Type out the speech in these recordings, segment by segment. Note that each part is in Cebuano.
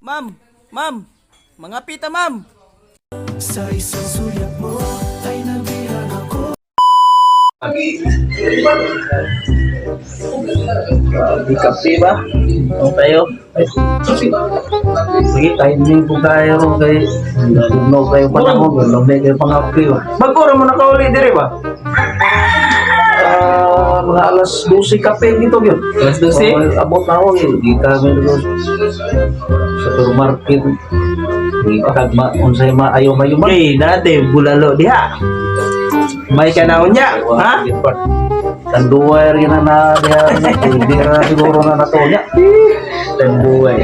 Ma'am, ma'am, mga pita, ma'am. Sa isang sulyap mo ay nabihag ako. Di kape ba? O tayo? Sige, timing po tayo ron kay no kayo panahon, lumay kayo pangapi ba? Bago ra mo nakauli diri ba? Ah, mga alas 12 kape dito yun. Alas 12? Oo, abot na ako yun. Di kami doon sa supermarket. Di kagma, unsay maayo mayo man. Okay, nate bulalo diha. May kanaon niya, ha? Tanduay rin na na diha. Hindi na siguro na nato niya. Tambuhay.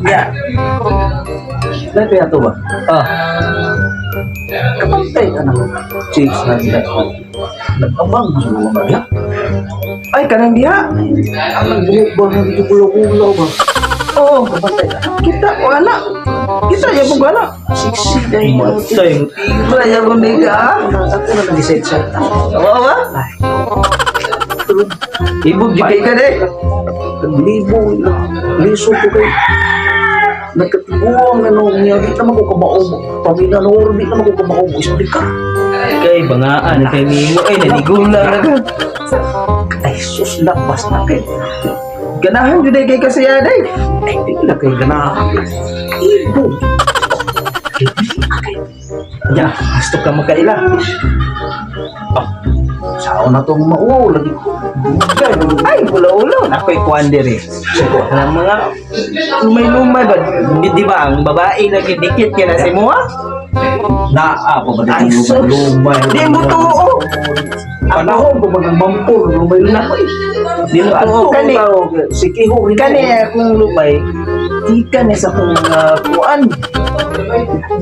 Ya. Lahat ato ba? Ah, Kapantay ka ng chicks na sila. Nag-abang mo sa mga ba? Ay, kanang diha. Ang nagbuhok ba? Nagkukulo-kulo ba? Oo, Kapantay ka. Kita wala. Kita ya pong wala. Sexy dahil. Matay. Wala ya kung di ka. Ah. Ako na nag-decide siya. Oo ba? Ibog jud kay ka de. Libo, liso ko kay nagkatiguang na nung niya, di naman ko kamao mo. Pamina na di naman ko kamao mo. Explica. Kay bangaan kay nimo ay naligula na ka. Ay, sus, labas na kay. Ganahan jud kay kasaya day. Ay, di na kay ganahan. Ibog. Ya, gusto ka makaila. Sao na itong mauwaw lagi ko. Ay, ulo-ulo. Ako'y kuwan diri. Ang mga lumay-lumay ba? Di ba ang babae lagi dikit kaya na si mo ha? Naa pa ba Ay, din sus. lumay? Di mo tuo. Panahon ko ba ng mampol, lumay-lumay. Di mo tuo. Kani, Si Kiho, kani akong lumay, di ka ni sa akong kuan.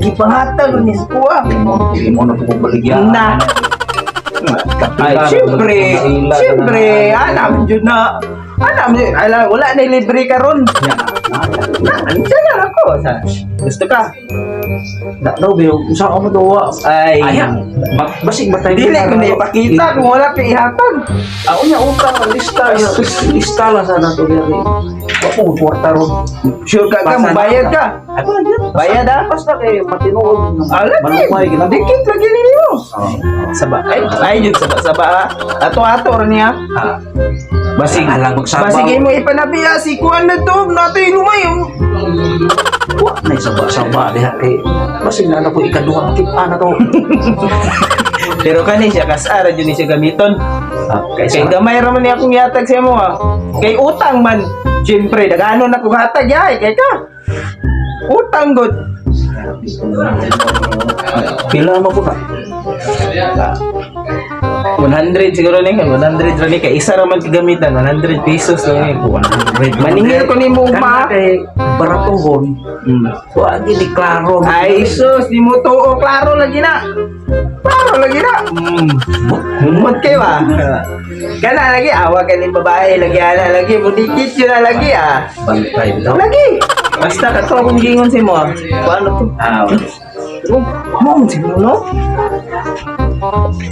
Gipangatag ni sa kuha. Hindi mo na po kong baligyan. Na. Ay, siyempre, siyempre, alam yun na. Alam yun, ala, wala na libre karon. Na, andiyan na ako. Sa, gusto ka? Na, no, Bill, saan mo tuwa? Ay, Aya, basig ba tayo? Dili ko na ipakita kung wala kay ihatag. Ako niya, utang, ang lista. Lista lang sana ito, Bill. Wa po, kwarta ron. Sure ka ka, mubayad ka. Ay, bayad. Bayad ah. Basta kay matinuod. Alam Malumay, eh, ginagawa. dikit lagi ninyo. Saba. Ay, ay yun, saba, saba ah. Ato-ato rin niya. Ah. Basig, magsaba. Basig mo ipanabiya si kuan na to, nato lumay. Oh. Wa na saba-saba diha kay basig na na ko ikaduha kita na to. Pero kani siya kasara jud ni siya gamiton. Ah, Kay gamay ra man ni akong yatag sa imo ah. Kay utang man. Siyempre, dagano na kong hatag yay kay ka. Utang god. Pila mo po na? 100 siguro ni, 100 ra ni kay isa ra man kagamitan, 100 pesos lang ni. 100. Maningil ko nimo Kana ugma. kay baratuhon. Wa gini klaro. Ay sus, di mo tuo klaro lagi na. Klaro lagi na. Humot kayo ah. Kana lagi awa ganing babae lagi ana lagi mudikit yun na lagi ah. Bantay bitaw. Lagi. Basta kato akong gingon si mo. Ah. Paano to? Ah, Oh, mo si mo no?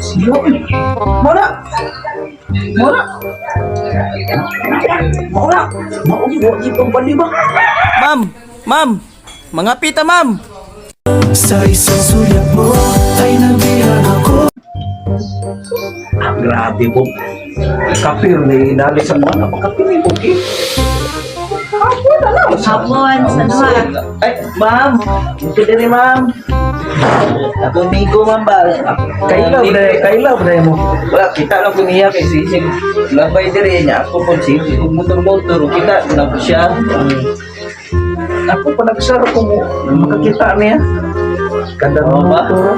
Siyo. Mo na. Mo na. Mao na. Mao ni wa ipang bali ba? Ma'am, ma'am. Mga pita, ma'am. Sa isang sulyap mo ay nabihag ako. Ah, grabe po. Kapir ni dali sa mga napakapir ni Buki. Hapon, sa duha. Ay, ma'am. Ito diri, ma'am. Ako migo, ma'am ba? Kailaw na, kailaw na mo. Wala, kita lang ko niya kay sisig. Labay diri niya. Ako po, sisig. Kung motor-motor, kita na po siya. Ako pa nagsara ko mo makakita niya. Kada Oo ba? motor.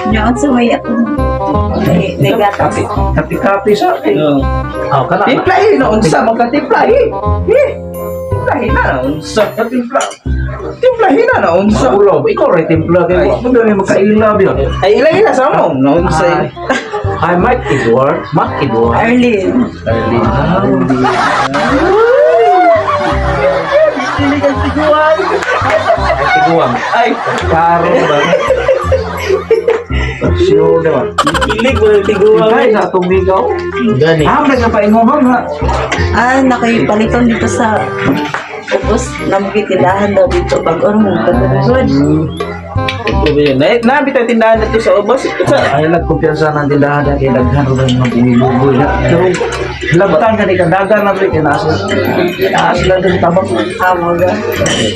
Nyaot sa may ako. Negatas. Kapi-kapi sa akin. Oo. Oh, kana. Timplahin na, unsa magka-timplahin. Eh, timplahin na, unsa. Timpla. Timplahin na, na, unsa. Ulo, ikaw rin timpla kay wa mo dali makailab yun. Ay, ila-ila sa mo. Na, unsa. Hi, Mike Edward. Mike Edward. Arlene. Dili kang tiguan. Ay, tiguang. Ay, Karo ba? Sure diba? Kilig mo ng tiguang. Tingkay sa atong migaw. Gani. Ah, nagpaingon ma'am ha. Ah, nakipaliton dito sa ubos na tindahan daw dito bag-o mo pagkagod. Na, nabit ang tindahan dito sa ubos. Sa Ay lang kumpiyansa ng tindahan na kay daghan ro ng mga bumibugoy na. Pero labtan ka ni kadagan na rin kay nasa. Nasa lang din tabak. Ah, mo ga.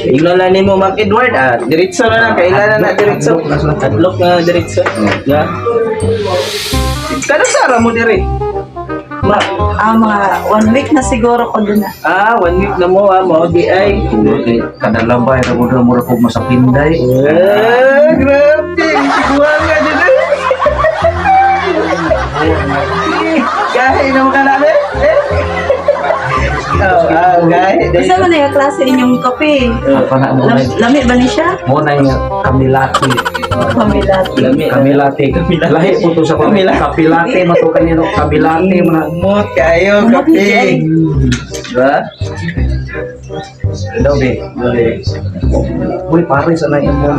Ingnon lang nimo Ma'am Edward, ah, diretso na lang, kailangan na diretso. Hadlok na diretso. Ya. Kada sara mo dire. Ma, Ah, mga one week na siguro ko dun na. ah, one week na mo ah, mo di ay. Kay kadalabay ra mo mura kog masapinday. Eh, grabe, siguan nga dyan eh. Gahi na mo ka namin? Eh? Oh, ah, gahi. Isa man na yung klase inyong kape. Apa na mo na Lami ba ni siya? mo na yung kamilati. Kamilati. Lami. Kamilati. Lahi po to sa Kamilati. Kapilate man to kanino. Kamilate man na. Umot kayo, kape. Diba? Daw be. Uy, pare sa na imo.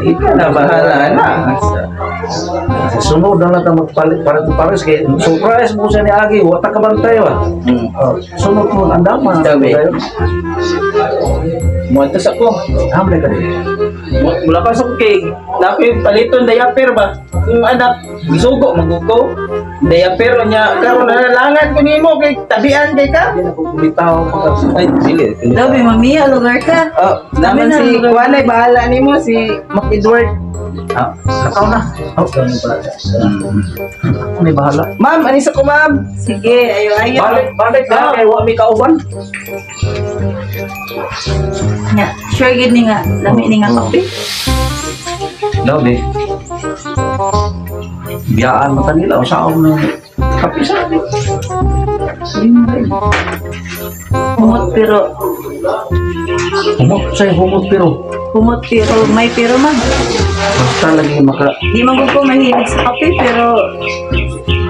Ikaw na, bahala na. Sa sunod na lang ta magpalit para to pares kay surprise mo siya ni Agi, wa ta kabantay ba. Oh, sunod mo ang dama. Dami. Muadtos ako. Hamle ka din. Mula pa sa kay nakoy paliton diaper ba? Kung anak gisugo magugo. Diaper niya karon nalangan ko nimo kay tabian kay ka. Hindi na ko bitaw pagka Ay, dili. Daw, may mamiya, lugar ka. Oh, naman si Kuanay bahala nimo si Mac Edward. Ah, lakaw na. Oh, ganun pala. Ako may bahala. Ma'am, anisa ko ma'am. Sige, ayo ayo. Balik, balik na kay wa mi kauban. Nga, sure gid ni nga, lami ni nga kape. Daw be. Biyaan mo ta nila o saon na kape sa akin. Humot pero Humot say humot pero humot pero may pero man. basta lagi maka Di man gud ko mahilig sa kape pero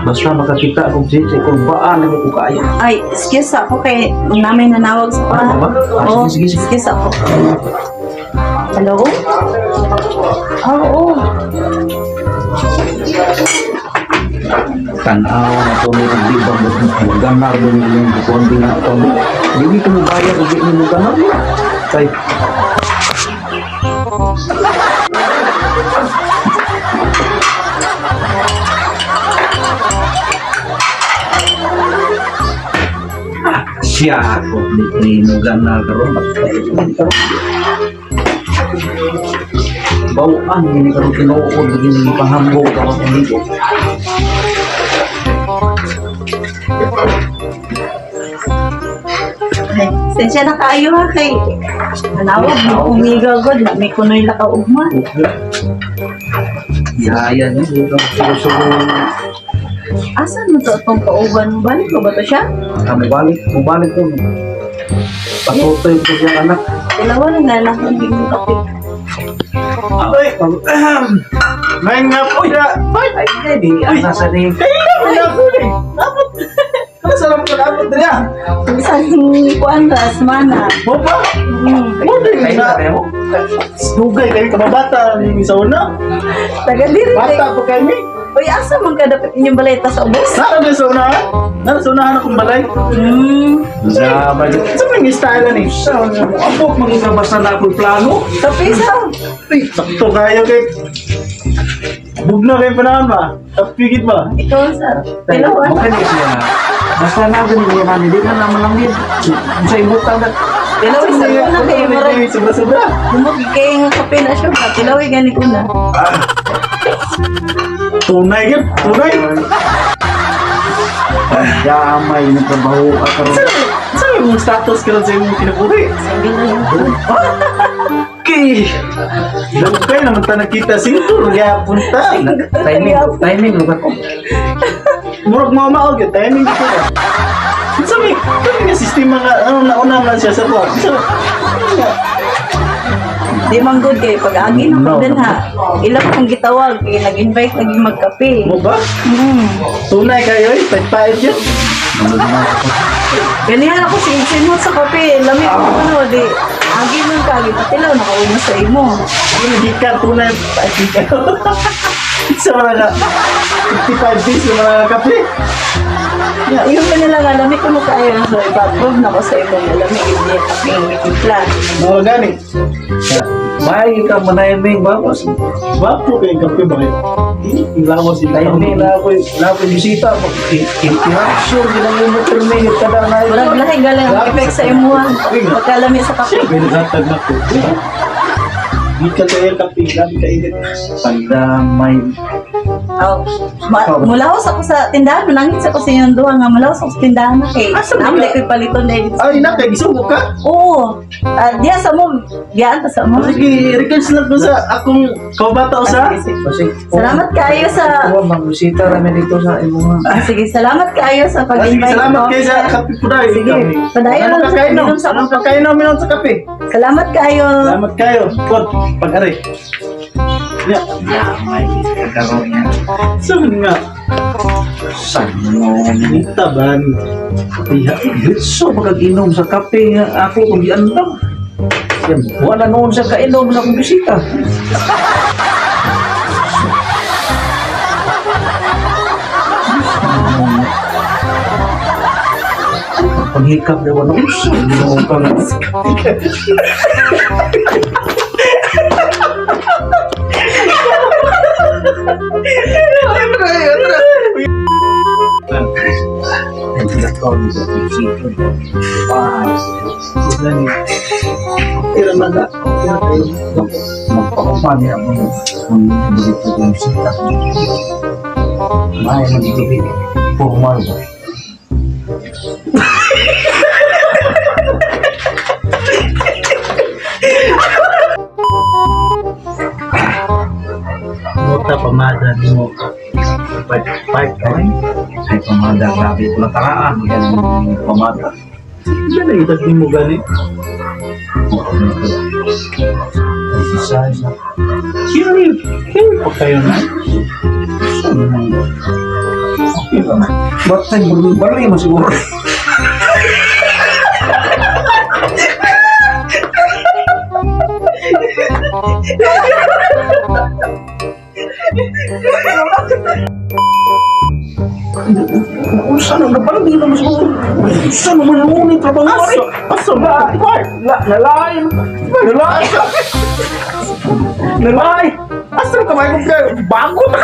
basta makakita akong sisi kung baan lagi ko kaayo. ay excuse ako kay namin nanawag sa Ah, pa. ba? Ah, Oo, sige, sige, sige. excuse ako. Hello? Ah, oo. Tanaw na to ni di ba mo ganar mo yung kuan di nga to. Dili ko mo bayad og di mo ganar. Kay Ah, siya ako ni mo ganar karon. Bawaan ni karon tinuod ni pangambog karon dito. Ay, sensya na kaayo ha kay nanawag mo umiga gud may kunoy la ka ugma. Yaya niya, dito sugo-sugo. Asa mo to atong kauban? Balik ko ba to siya? Ah, mubalik, mubalik ko. Patutoy ko siya anak. Dalawa lang na lang ang bigong kape. Ay, may nga po na. Ay, Ay, hindi, asa sa ni. kailan mo na ako eh. Dapat, nasa lang ko dapat niya. Isang kuan ra semana. Mo ba? Mo din Ay, na. na mo. Dugay kayo kababata ni sa una. Taga diri. Bata po kami. Uy, asa man ka dapat inyong balay ta sa ubos? Nara din sa unahan. Nara sa unahan akong balay. Sama dyan. Sa may style ni. Apok, maging basta na ako'y plano. Kape sa. Ay, sakto kayo kay. Bugna kayo panahon ba? Tapigit ba? Ikaw sa dalawa. Mukha niya siya. Basta na ganun niya namin. Di na naman lang din. Sa ibutang na. Dalawa sa una kay murag Sobra-sobra. Humot kay nga kape na siya ba? Dalawa gani ko na. Tunay gyud, tunay. Damay ng trabaho at karoon. Sa imong status karon sa imong kinabuhi? Single na yun. Okay. Dugay naman ta nakita single gyapon ta. Timing, timing, lugar ko. Murag mamaog gyud timing ko. Unsa may kami nga sistema nga ano nauna man siya sa kuha. Unsa nga Di man good kay pag agi na ko No. din ha. Ilang kong gitawag kay nag-invite lagi magkape. mo ba? Tunay kayo eh, pagpaid yun. Ganihan ako si Insin mo sa kape. Lami ko ano di. Agi man ka, agi patilaw nakauma sa imo. Hindi ka tunay paid kayo. Sa mga na 55 days yung mga kape. Yeah. Yung pa nila nga, lami ko mo kayo. So, ipa-approve na ko sa imong lami. Hindi kape yung timpla. Mga gani. May ka manayaming ba? Mas Wapo kayong kape ba kayo? Ang lawas sila. Timing na ako, na ako bisita. Interaction, ginang mo permi, kada na Murag lahi galing ang effect sa imuha. Pagkalami sa kape. Siyempre, naghatag na ko. Gikan sa iyang kape, grabe kainit. Pandamay. Oh, mulaos ako sa tindahan, manangit sa ko sa inyong duha nga mulaos ako sa tindahan na kay. Asa man Naam ka? ko'y paliton dahil. Ay, na, kay gisugo ka? Oo. Ah, diya sa mo, diyan ta sa mo. Sige, records lang ko sa akong kabata o sa. Ah, sige, sige. Kasi, Salamat kaayo sa Oo, magbisita rami dito sa imuha. Ah, sige, salamat kaayo sa Ah, sige, pag-invite salamat ko. kayo sa kape po dahil. Sige, padayon Ano lang sa kakainom? pag-inom sa Anong kakainom minom sa kape? Salamat kaayo. Salamat kayo. Pod, pag-aray. Yeah. May kagkaroon niya. So nga, Saan mo? taban. Iha. So, pagkag-inom sa kape nga ako kung giandam. Yan, wala noon sa kainom sa akong bisita. Paghikap daw ano, uso, ginoo ka nga. Tira maga. Tira kayo. Magpakupan niya ako ng dito kong bisita. May magiging formal ba? Mota pamada mo. Part part Ay, ay pamada, grabe. Wala taraan. Yan, pamada. Yan ang itag mo gani. Isa, isa. Kiri, kiri pa kayo na. Okay lang. Ba't tayo barili mo siguro? Unsa na nabaldi na mo siguro? Unsa naman yung trabaho Aso, aso ba? La, nalain. Nalain. Nalain. Aso ka ba? Bago na.